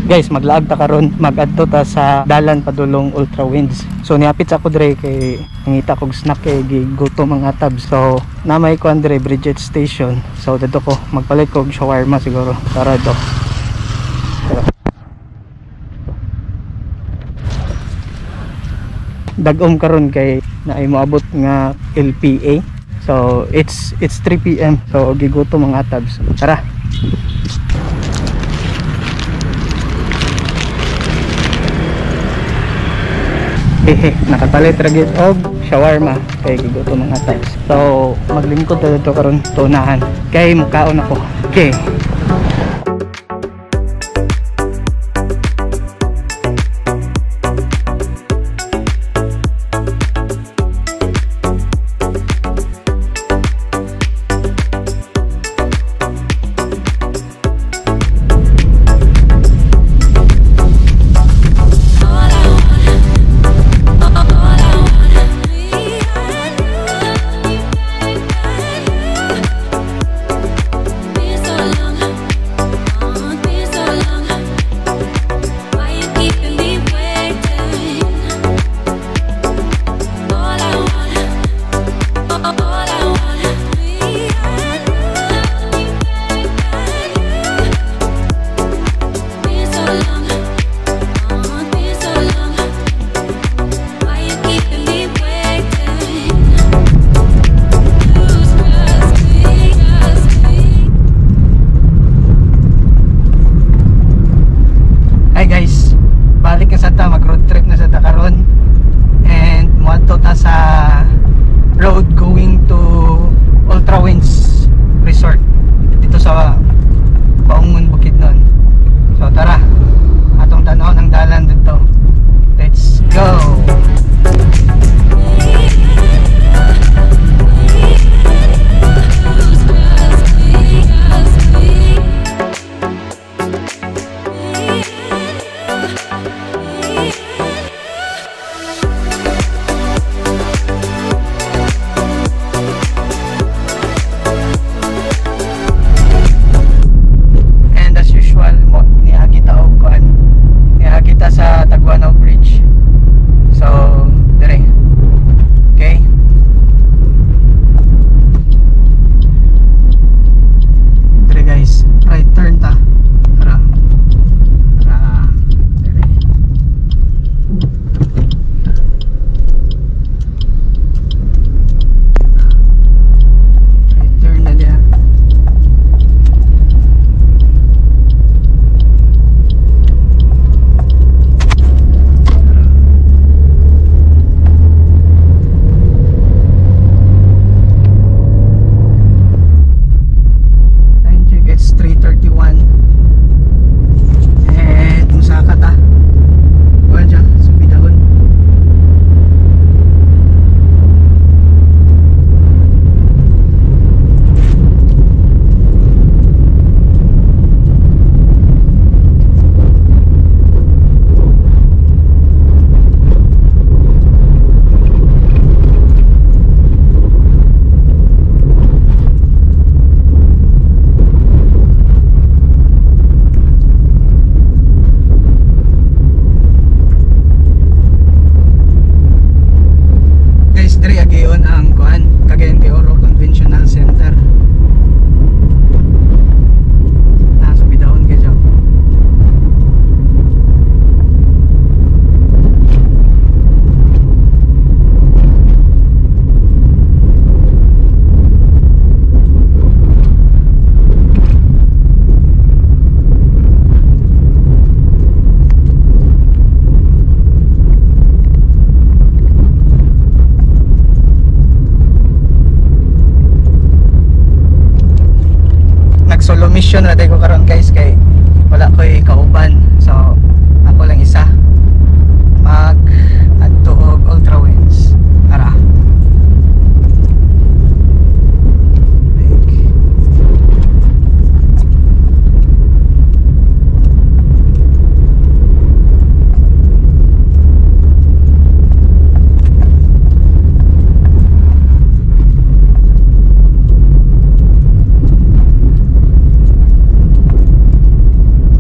Guys, maglaag ta karon, magadto ta sa dalan padulong Ultra Winds. So niapit sa ako dire kay nangita kog snack kay gigutom mga tabs. So na may kuan dire, Bridget Station. So didto ko magpalit kog shawarma siguro. Tara do. Tara. Dag-om karon kay naay moabot nga LPA. So it's 3 PM. So gigutom mga tabs. Tara. Hehe, nakapalit ra gyud og shawarma kay gigutom mga tabs. So maglingkod ta didto karon tunahan kay mukaon ako. Okay. Hi guys, balik na sa ta, mag road trip na sa ta karon and moadto ta sa road going to Ultra Winds Resort dito sa Baungon, Bukidnon. So tara, atong tan-awon ang dalan dito. Let's go. And as usual, mo niagi ta og kuan. Niagi ta sa Taguanao Bridge. So, dire. Okay. Dire guys, right turn ta. Tara. Tara. Dire. Right turn na diha. Time check, it's 3:31. And musaka ta. Kuan siya, subidahon. Guys, diri agiyon ang kuan, Cagayan de Oro Conventional Center. Nasa bidahon kayo. Nag solo mission na ko karon guys kay wala ko'y kauban. So ako lang isa mag adto og Ultra Winds. Tara. Big.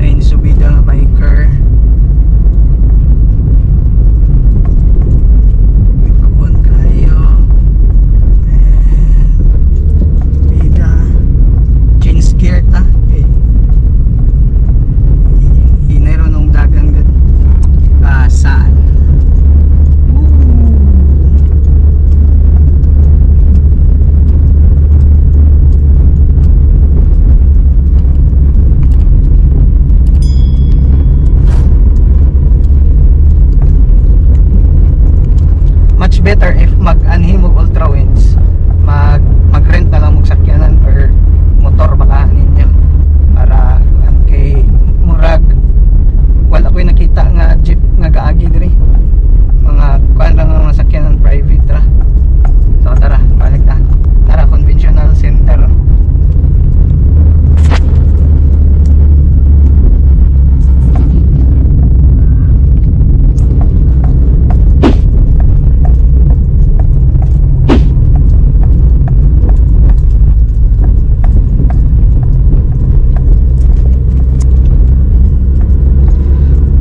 Ayun, subida nga biker. Mag-anhi mo Ultra Winds, mag-rent na lang og sakyanan or motor baka ninyo para kay murag wala ko'y nakita nga jeep nga gaagi diri, mga kuan lang ang mga sakyanan, private ra. So tara, balik ta. Tara, conventional center.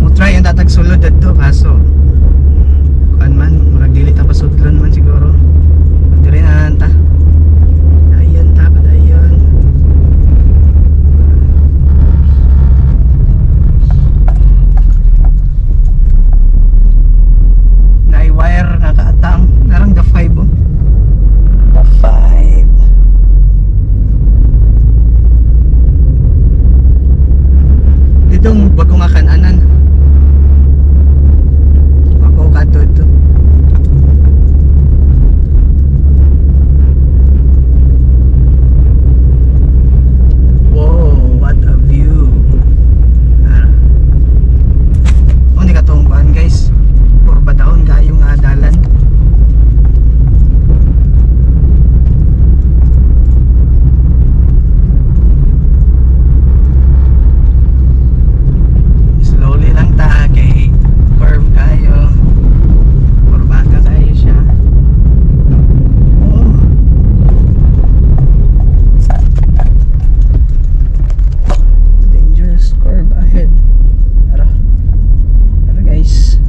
Mo try ang tatag sulod dadto, kaso kuan man, murag dili ta pasudlon man siguro. Diri na ta. Dayon ta, padayon. Naay wire nga kaatang narang the 5, oh. The 5. Ditong bago nga kananan. Ako kadto ito. Whoa, what a view. Ah. Uni katong kuan, guys. Kurba daon kayo nga dalan. Slowly lang ta kay curve kayo. Kurbada kayo siya. Oh. Dangerous curve ahead. Tara. Tara, guys.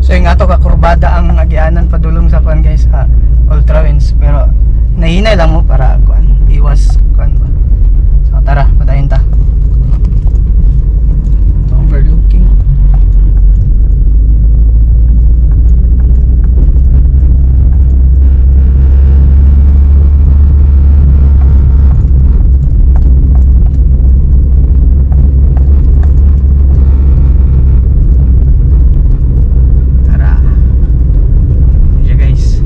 So yung ato ka kurbada ang agianan padulong sa kuan, guys, sa Ultra Winds, pero nahinay lang mo para kuan, iwas kuan ba. So tara, padayon ta. Overlooking. Tara. Siya, guys.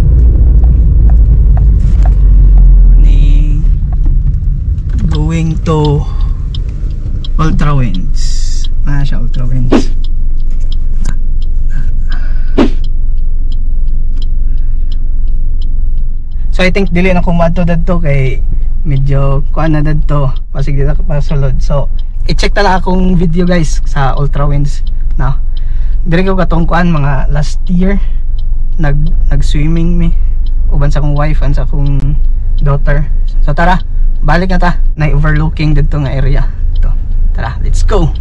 Ni going to Ultra Winds. Ah, siya Ultra Winds. So I think dili na ko moadto dadto kay medyo kuan na dadto, pasig dito ka pasulod. So i-check ta lang akong video, guys, sa Ultra Winds, no. Diri ko katong kuan mga last year nag swimming mi uban sa akong wife and sa akong daughter. So tara, balik na ta. Na overlooking didto nga area. To. Tara, let's go.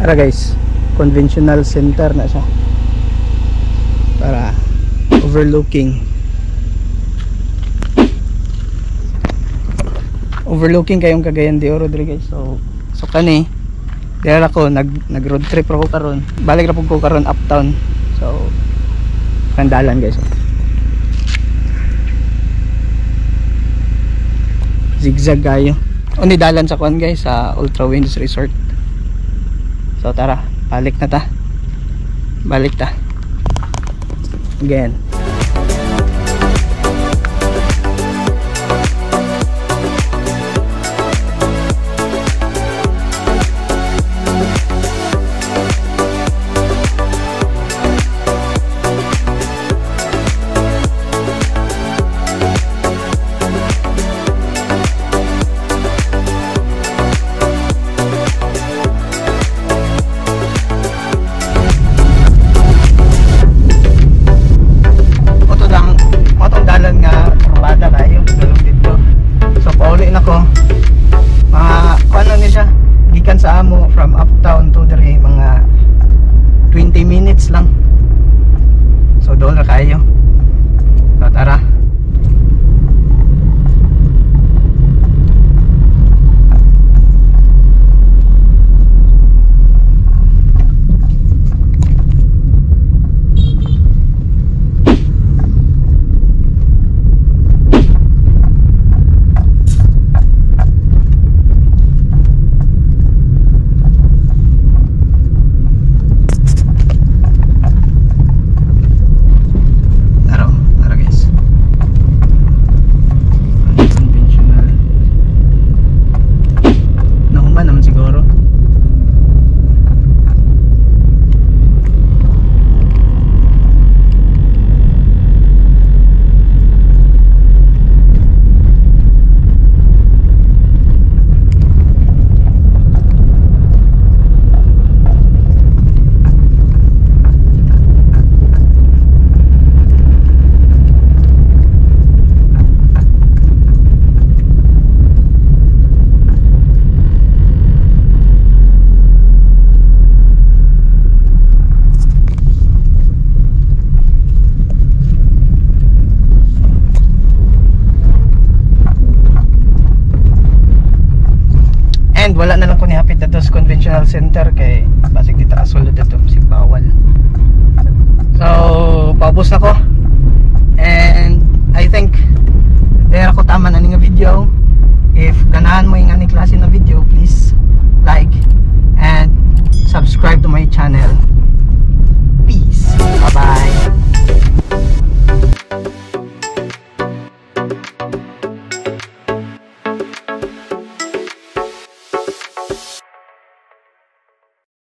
Tara guys, conventional center na siya. Para overlooking. Overlooking kayong Cagayan de Oro diri, guys. So kani dira ako nag road trip ra ko karon. Balik ra pud ko karon uptown. So kandalan, guys. Zigzag kayo. Uni dalan sa kuan, guys, sa Ultra Winds Resort. So tara, balik na ta. Balik ta. Again. And wala na lang ko nihapit dito sa conventional center kay basig di ta kasulod dito si bawal. So, paubos na ko. And